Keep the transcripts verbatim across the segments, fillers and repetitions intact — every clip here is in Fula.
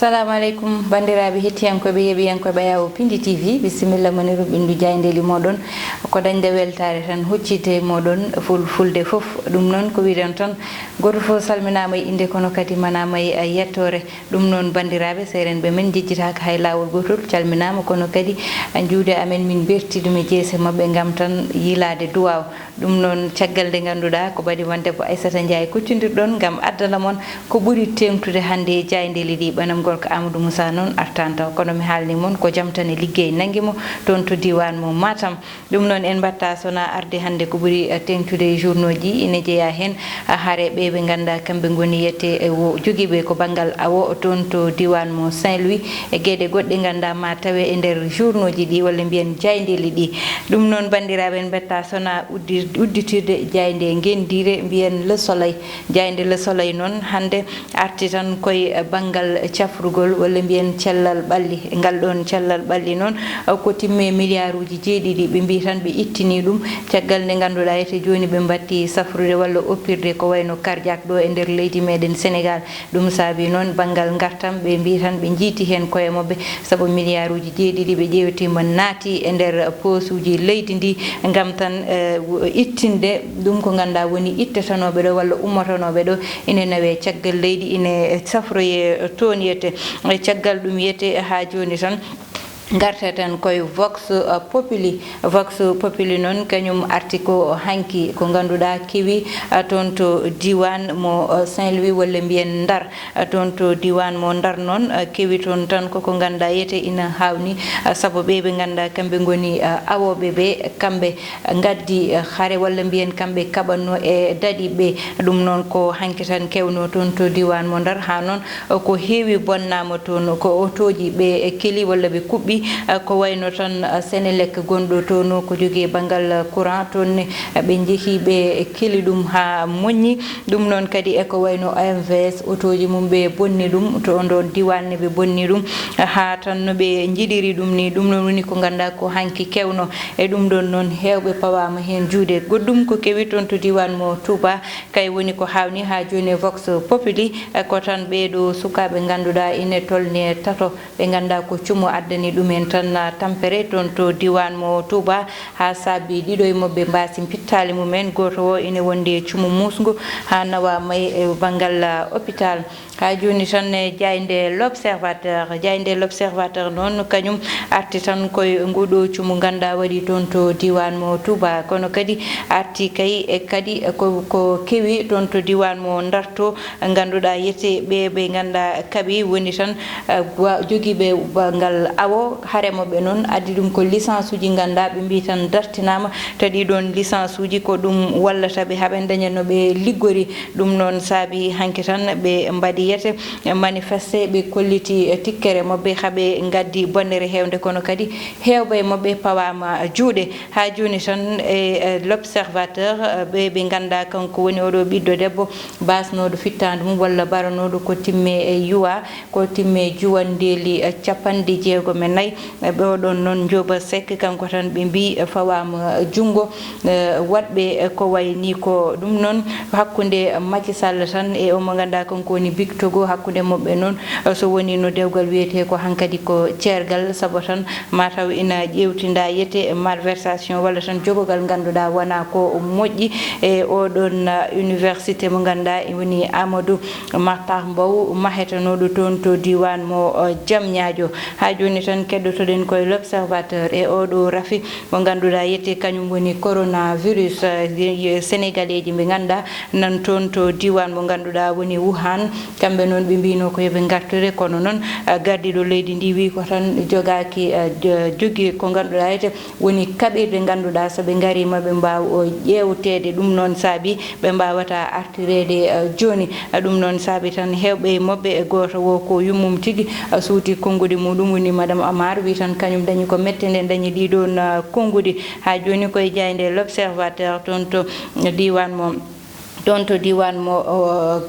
Salamu aleykum, banndiraaɓe hettiyankooɓe, yeeɓiyankooɓe Yawo Pindi T V, bisimilla mon e ruɓɓindu jaayndeeli mooɗon. Ko dañde weltaare tan huccite e mooɗon ful-, fulde fof. Ɗum noon ko wiɗen tan, gooto fof salminaama e innde, kono kadi manaama e, eh, yettoore. Ɗum noon, banndiraaɓe, seerenɓe men njejjitaaka hay laawol gootol, calminaama, kono kadi, eh, juuɗe amen min mberti ɗum e jeese maɓɓe ngam tan yiilaade duwaaw. Ɗum noon, caggal nde ngannduɗaa ko ɓadi wonde ko Aissata Ndiaye kuccondirɗon ngam addana mon ko ɓuri teeŋtude hannde e jaayndeeli ɗi. Ɓanam gorko Amadou Moussa noon artaani taw, kono mi haalni mon ko jam tan e liggey nanngi mo toon to diiwaan mo Matam. Ɗum noon, en mbaɗta sona arde hannde ko ɓuri, eh, teeŋtude e journaux ji. Ine jeyaa heen, eh, hare ɓe ɓe ngannduɗaa kamɓe ngoni yette, eh, wo jogiiɓe ko banngal awo toon to diiwaan mo Saint-Louis, e geɗe goɗɗe ngannduɗaa ma tawe e nder journaux ji ɗi walla mbiyen jaayndeeli ɗi. Ɗum noon, banndiraaɓe, en mbaɗta sona uddi-, udditirde jaaynde ngenndiire mbiyen Le Soleil. Jaaynde Le Soleil noon hannde arti tan koye banngal cafrugol walla mbiyen cellal ɓalli. Ngal ɗoon cellal ɓalli noon, ko timme miliyaaruuji jeeɗiɗi, ɓe mbii tan ɓe ittini ɗum. Caggal nde ngannduɗaa ete jooni ɓe mbatti safrude walla oppirde ko wayno cardiaque ɗo e nder leydi meɗen Sénégal. Ɗum saabi noon banngal ngartam, ɓe mbii tan ɓe njiiti heen koye maɓɓe, sabu miliyaaruuji jeeɗiɗi ɓe ƴeewtiima naati e nder poosuuji leydi ndi ngam tan, eh, w-, ittinde ɗum ko ngannduɗaa woni ittetanooɓe ɗo walla ummotonooɓe ɗo ine nawee caggal leydi, ine safroyee toon yette. E caggal ɗum yette haa jooni tan, ngarteten koye Vox, uh, Populi. Vox Populi noon, kañum arti ko hanki, ko ngannduɗaa kewi, uh, toon to diiwaan mo, uh, Saint-Louis walla mbiyen Ndar. Uh, toon to diiwaan mo Ndar noon, uh, kewi toon tan koko ngannduɗaa yete ina haawni, uh, sabu ɓe ɓe ngannduɗaa kamɓe ngoni, uh, awooɓe ɓe, kamɓe ngaddi, uh, hare walla mbiyen kamɓe kaɓatno e daɗi ɓe. Ɗum noon ko hanki tan kewno toon to diiwaan mo Ndar, haa noon ko heewi bonnaama toon, ko otooji ɓe keli walla ɓe kuɓɓi, ko wayno tan Senelec gonɗo toon ko jogii banngal courant toon ne, ɓe njehi ɓe keli ɗum haa moƴƴi. Ɗum noon kadi e ko wayno O M V S, otooji mum ɓe bonni ɗum, to oon ɗoon diiwaan ne ɓe bonni ɗum, haa tan no ɓe njiɗiri ɗum ni. Ɗum noon woni ko ngannduɗaa ko hanki kewno, e ɗum ɗoon noon heewɓe pawaama heen juuɗe. Goɗɗum ko kewi toon to diiwaan mo Touba, kay woni ko haawni haa jooni e Vox Populi, e ko tan ɓee ɗoo sukaaɓe ngannduɗaa ine tolni e tato, ɓe ngannduɗaa ko cumu addani ɗumen tan, ah, tampere toon to diiwaan mo Touba, haa saabi ɗiɗo e maɓɓe mbaasi pittaali mumen, gooto o ine wondi e cumu muusngu haa nawaama e banngal, ah, hôpital. Haa jooni tan e jaaynde L'Observateur, jaaynde L'Observateur noon kañum arti tan koye nguɗo cumu ngannduɗaa waɗi toon to diiwaan mo Touba, kono kadi arti kay e kadi ko, ko kewi toon to diiwaan mo Ndar to, ngannduɗaa yete ɓe ɓe ngannduɗaa kaɓi woni tan, eh, wa-, jogiiɓe banngal awo, haremo ɓe noon addi ɗum ko licence uji ngannduɗaa ɓe mbii tan dartinaama, to ɗii ɗoon licence uji ko ɗum wallata ɓe haa ɓe ndaña no ɓe liggori. Ɗum noon saabi hanki tan ɓe mbaɗi yete manifeste, ɓe kolliti tikkere maɓɓe haa ɓe ngaddi bonnere heewnde, kono kadi heewɓe e maɓɓe pawaama juuɗe. Haa jooni tan e, e L'Observateur, e, ɓe, ɓe ngannduɗaa kanko woni oɗo ɓiɗɗo debbo baasnooɗo fittaandu mum walla baranooɗo ko timme e yuwa, ko timme juwandeeli, e, capanɗe jeegom e nayi. E, ɓe oɗon noon Njoba Seck, kanko tan ɓe mbii, e, fawaama junngo, e, waɗɓe, e, ko wayi ni ko ɗum noon hakkunde Macky Sall tan e omo ngannduɗaa kanko woni Big Togo, hakkunde maɓɓe noon, e, so woni no dewgal wiyetee ko hankadi ko ceergal, sabu tan mataw ina ƴeewtinda yete malversation walla tan jogogal ngannduɗaa wonaa ko moƴƴi e oɗon, uh, université mo ngannduɗaa woni Amadou Mahtar Mbow, mahetenooɗo toon to diiwaan mo, uh, Diamniadio. Haa jooni tan keɗotoɗen koye L'Observateur e oɗo rafi mo ngannduɗaa yete kañum woni coronavirus, uh, ye-, ye-, Sénégalais ji ɓe ngannduɗaa nan toon to diiwaan mo ngannduɗaa woni Wuhan. Kamɓe noon ɓe mbiino ko yo ɓe ngartire, kono noon, ah, gardiiɗo leydi ndi wii ko tan jogaaki, ah, jo-, jogii ko ngannduɗaa ete woni kaɓirɗe ngannduɗaa so ɓe ngariima ɓe mbaawa o ƴeewteede. Ɗum noon saabi ɓe mbaawata artireede, ah, jooni. Ah, ɗum noon saabi tan heewɓe e maɓɓe e gooto wo ko yummum tigi, ah, suuti konnguɗi muɗum woni Madame Amar wii tan kañum dañi ko mette nde dañi ɗii ɗoon, ah, konnguɗi. Haa jooni koye jaaynde L'Observateur toon to diiwaan mo Ɗoon to diiwaan mo, o,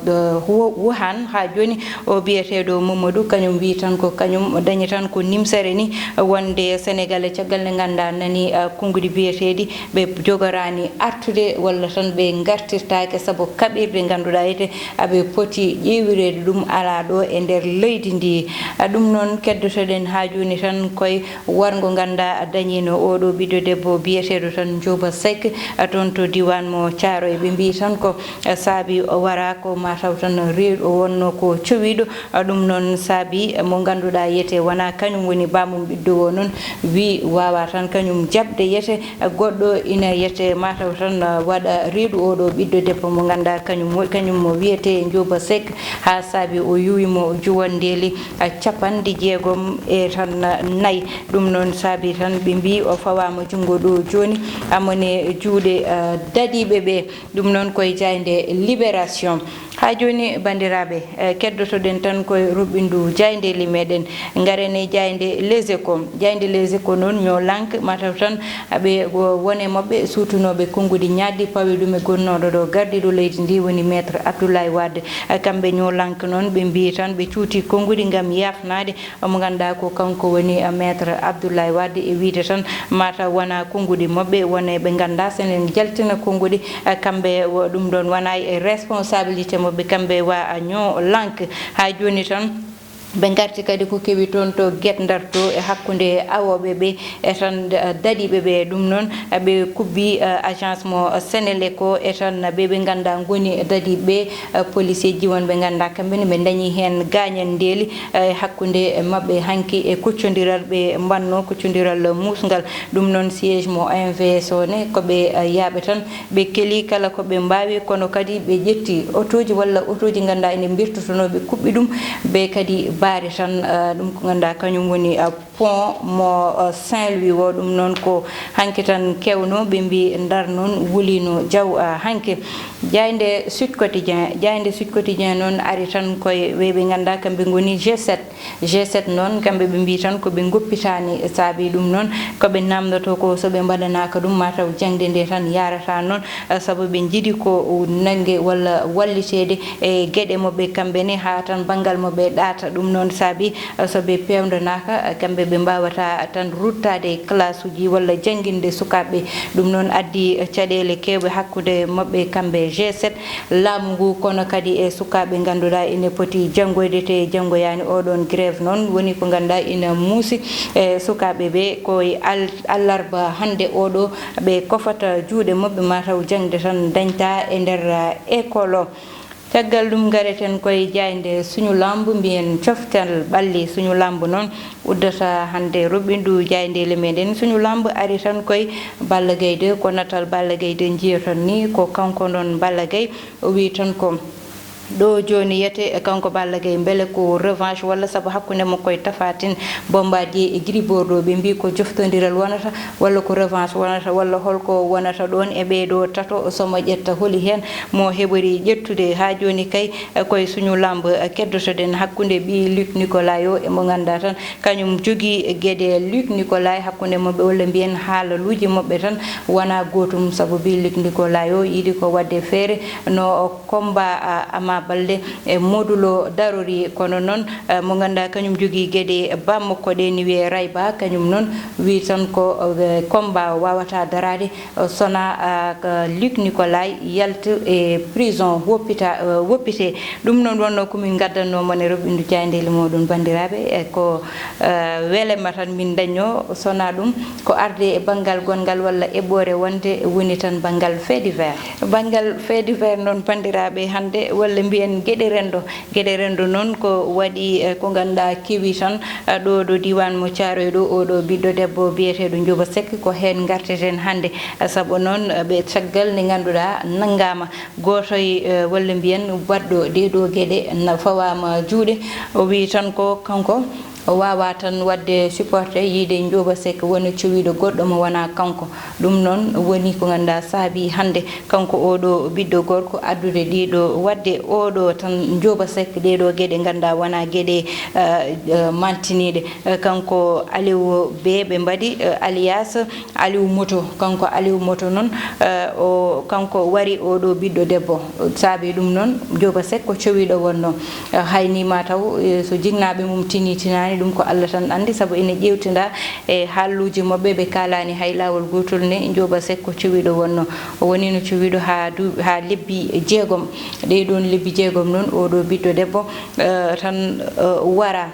o, Wu-, Wuhan, haa jooni o biyeteeɗo Mamadou, kañum wii tan ko kañum dañi tan ko nimsere ni, wonde Senegal e caggal nde ngannduɗaa nani, a, konnguɗi biyeteeɗi ɓe jogoraani artude walla tan ɓe ngartirtaake sabu kaɓirɗe ngannduɗaa ete aɓe poti ƴeewireede ɗum alaa ɗo e nder leydi ndi. A, ɗum noon keddotoɗen haa jooni tan koye warngo ngannduɗaa dañiino oo ɗo ɓiɗɗo debbo biyeteeɗo tan Njoba Seck, a, toon to diiwaan mo Caaroy. Ɓe mbii tan ko, a, saabi o wara ko maa taw tan reedu o wonno ko cowiiɗo. A, ɗum noon saabi mo ngannduɗaa yete wonaa kañum woni baamum ɓiɗɗo o noon wii waawa tan kañum jaɓde yete, a, goɗɗo ina yete maa taw tan, a, waɗa reedu oo ɗo ɓiɗɗo debbo mo ngannduɗaa kañum wo-, kañum mo wiyetee Njoba Seck, haa saabi o yuwi mo juwandeeli, a, capanɗe jeegom e tan, a, nayi. Ɗum noon saabi tan ɓe mbii o fawaama junngo ɗo jooni, amone juuɗe, a, daɗiiɓe ɓe. Ɗum noon koye jaaynde Libération. Haa jooni, banndiraaɓe, eh, keddoto-ɗen tan koye ruɓɓindu jaayndeeli meɗen. Ngaren e jaaynde Les Échos. Jaaynde Les Échos noon ñoo lank, maa taw tan, aɓe wo-, won e maɓɓe suutunooɓe konnguɗi ñaaddi pawi ɗum e gonnooɗo ɗo gardiiɗo leydi ndi woni Maître Abdoulaye Wade. Eh, kamɓe ñoo lank noon, ɓe mbii tan ɓe cuuti konnguɗi ngam yaafnaade mo ngannduɗaa ko kanko woni, eh, Maître Abdoulaye Wade, e wiyde tan mataw wonaa konnguɗi maɓɓe, won e ɓe ngannduɗaa so enen njaltina konnguɗi, eh, kamɓe wo-, ɗum ɗoon wonaa e responsabilité maɓɓe, kamɓe wa a ñoo lank. Haa jooni tan ɓe ngarti kadi ko kewi toon to Guet Ndar to e hakkunde awooɓe ɓe e tan, eh, daɗiiɓe ɓe. Ɗum noon, eh, ɓe kubbi, eh, agence mo Senelec o e tan ɓe ɓe ngannduɗaa ngoni daɗiiɓe ɓe, eh, policier ji wonɓe ngannduɗaa kamɓe ne ɓe dañi heen gaañandeeli, eh, hakkunde maɓɓe hanki e kuccondiral ɓe mbanno, kuccondiral muusngal. Ɗum noon siège mo O M V S o ne ko ɓe, eh, yaaɓe tan ɓe keli kala ko ɓe mbaawi, kono kadi ɓe ƴetti otooji walla otooji ngannduɗaa ene mbirtotonoo, ɓe kuɓɓi ɗum, ɓe kadi baari tan, eh, ɗum ko ngannduɗaa kañum woni, eh, pont mo, eh, Saint-Louis o. Ɗum noon ko hanki tan kewno, ɓe mbii Ndar noon wuliino jaw, eh, hanki. Jaaynde Sud Quotidien, jaaynde Sud Quotidien noon ari tan koye ɓe ɓe ngannduɗaa kamɓe ngoni G sept. G sept noon, kamɓe ɓe mbii tan ko ɓe ngoppitaani, saabi ɗum noon ko ɓe naamndotoo ko so ɓe mbaɗanaaka ɗum, mataw jaŋde nde tan yaarata noon, eh, sabu ɓe njiɗi ko nannge walla walliteede e geɗe maɓɓe kamɓe ne, haa tan banngal maɓɓe ɗaata. Ɗum noon saabi, eh, so ɓe peewndanaaka, eh, kamɓe ɓe mbaawata tan ruttaade e classe uji walla jannginde sukaaɓe. Ɗum noon addi, eh, caɗeele keewɗe hakkunde maɓɓe kamɓe G sept. Laamu ngu, kono kadi e sukaaɓe ngannduɗaa ene poti janngoyde te janngoyaani. Oɗoon grève noon woni ko ngannduɗaa ina muusi e sukaaɓe ɓe. Ko e al-, allarba hannde oɗo ɓe kofata juuɗe maɓɓe, mataw jaŋde tan dañta e nder, eh, école o. Caggal ɗum ngareten koye jaaynde Suñu Lamb, mbiyen coftal ɓalli. Suñu Lamb noon uddata hannde ruɓɓindu jaayndeele meɗen. Suñu Lamb ari tan koye Balla Gaye deux, ko natal Balla Gaye deux njiyaton ni, ko kanko noon Balla Gaye. O wii tan ko ɗo jooni yete e kanko Balla Gaye, mbele ko revanche walla sabu hakkunde makko e Tapha Tine, Bombardier e Gris Bordeaux, ɓe mbii ko joftondiral wonata walla ko revanche wonata walla holko wonata ɗoon e ɓee ɗo tato, somo ƴetta holi heen mo heɓori ƴettude. Haa jooni kay, e koye Suñu Lamb, e keddotoɗen hakkunde ɓii Luc Nicolaï o e mo ngannduɗaa tan kañum jogii geɗe Luc Nicolaï hakkunde maɓɓe, walla mbiyen haalaluuji maɓɓe tan wonaa gootum, sabu ɓii Luc Nicolaï o yiɗi ko waɗde feere no combat, a, Ama Baldé e Modou Lo darori. Kono noon, e, mo ngannduɗaa kañum jogii geɗe bammakko ɗe, ni wiyee Rayba, kañum noon wii tan ko, e, combat o waawata daraade, e, sona, a, ko Luc Nicolaï yalta e prison, woppita, e, woppite. Ɗum noon wonnoo ko min ngaddanno mon e ruɓɓindu jaayndeele mooɗon, banndiraaɓe, e ko, e, welema tan min dañño, sona ɗum ko arde e banngal gonngal walla eɓɓoore wonde woni tan banngal fait divers. Banngal fait divers noon, banndiraaɓe, hannde walla mbiyen geɗe renndo. Geɗe renndo noon ko waɗi, e, ko ngannduɗaa kewi tan, e, ɗo ɗo diiwaan mo Caaroy ɗo, oɗo ɓiɗɗo debbo biyeteeɗo Njoba Seck, ko heen ngarteten hannde. E, sabu noon, e, ɓe caggal nde ngannduɗaa nanngaama gooto e, e, walla mbiyen baɗɗo ɗee ɗo geɗe na fawaama juuɗe. O wii tan ko kanko O waawaa tan waɗde supporté yiyde Njoba Seck woni cowiiɗo goɗɗo mo wonaa kanko. Ɗum noon woni ko ngannduɗaa saabii hannde kanko ooɗoo ɓiɗɗo gorko addude ɗiiɗo waɗde ooɗoo tan Njoba Seck ɗeeɗoo geɗe ngannduɗaa wonaa geɗe, eh, eh, mantiniiɗe. Eh, kanko Aliou Bey ɓe mbaɗi, eh, alias Aliou Moto. Kanko Aliou Moto noon, eh, o, kanko wari ooɗoo ɓiɗɗo debbo. Saabii ɗum noon, Njoba Seck ko cowiiɗo wonnoo. Eh, hay nii maa taw, eh, so jiknaaɓe mum tinii tinaani, ɗum ko Allah tan anndi, sabu ene ƴeewtinda e haaluuji maɓɓe, ɓe kaalaani hay laawol gootol ne Njoba Seck ko cowiiɗo wonnoo. O woniino cowiiɗo haa du-, haa lebbi jeegom. Ɗee ɗoon lebbi jeegom noon, ooɗoo ɓiɗɗo debbo, eh, tan, eh, wara.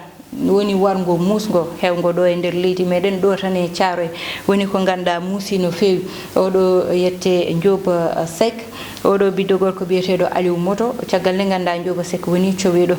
Woni warngo muusngo heewngo ɗo e nder leydi meɗen, ɗo tan e Caaroy. Woni ko ngannduɗaa muusi no feewi. Oɗo yette Njoba Seck, oɗo ɓiɗɗo gorko biyeteeɗo Aliou Moto, caggal nde ngannduɗaa Njoba Seck woni cowiiɗo.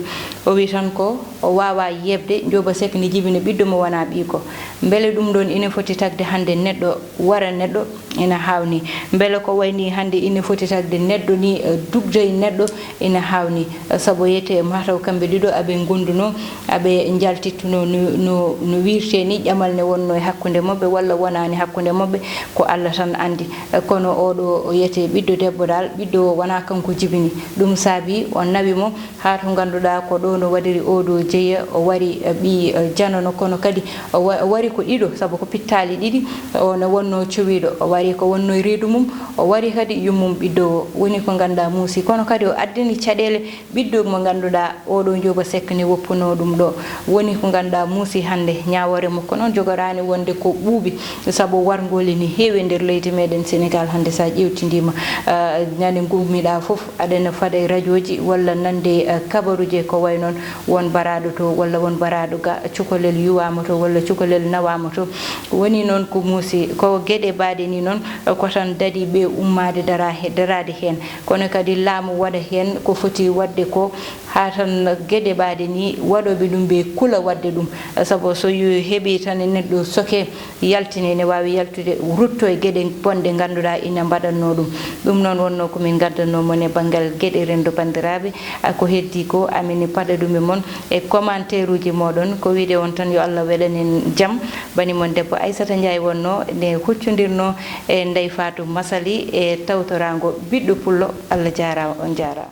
O wi tan ko o waawaa yeeɓde Njoba Seck ne jibina ɓiɗɗo mo wonaa ɓiiko. Mbele ɗum ɗoon ina foti tagde hannde neɗɗo wara neɗɗo ina haawnii. Mbele ko wayi nii hannde ina foti tagde neɗɗo nii, eh, dugjoyi neɗɗo ina haawnii. Eh, sabu yete mataw kamɓe ɗiɗo aɓe ngondunoo, aɓe njaltittunoo no, no, no wiirtee nii, ƴamal ne wonnoo e hakkunde maɓɓe walla wonaani hakkunde maɓɓe, ko Allah tan anndi. Eh, kono oɗo yete ɓiɗɗo debbo dal, ɓiɗɗo o wonaa kanko jibini. Ɗum saabii o nawi mo haa to ngannduɗaa ko ɗo no waɗiri oɗo jeya, o wari, eh, ɓii, eh, janano, kono kadi o wa-, o wari ko ɗiɗo, sabu ko pittaali ɗiɗi, o ne wonnoo cowiiɗo, o wari ko wonnoo reedu mum, o wari kadi yummum ɓiɗɗo o, woni ko ngannduɗaa muusi, kono kadi o addani caɗeele ɓiɗɗo mo ngannduɗaa oɗo Njoba Seck ne woppunoo ɗum ɗo, woni ko ngannduɗaa muusi hannde, ñaawoore makko noon jogoraani wonde ko ɓuuɓi, sabu warngooli ne heewi e nder leydi meɗen Senegaal hannde, so a ƴeewtindiima, eh, ñande ngummiɗaa fof, aɗa ene faada e rajooji walla nande, eh, kabaruuji ko wayi noon, won baraaɗo to walla won baraaɗo ga, cukalel yuwaama to walla cukalel nawaama to. Woni noon ko muusi, ko geɗe mbaaɗe nii noon, eh, ko tan dadiiɓe ummaade dara he-, daraade heen. Kono kadi laamu waɗa heen ko foti waɗde ko, haa tan geɗe mbaaɗe nii waɗooɓe ɗum ɓe kula waɗde ɗum. Eh, sabu so yo heɓii tan e neɗɗo soke, yaltine, ene waawi yaltude, rutto e geɗe bonɗe ngannduɗaa ina mbaɗatnoo ɗum. Ɗum noon wonnoo ko min ngaddannoo mon e banngal geɗe renndo banndiraaɓe. A, ko heddii ko, amin paɗa ɗum e mon e commentaire uji mooɗon. Ko wiyde on tan yo Allah waɗan en jam. Bani mon debbo Aissata Ndiaye wonnoo nde huccondirnoo e Ndeye Fatou Massaly e tawtoraango ɓiɗɗo pullo. Allah jaaraama, on jaaraama.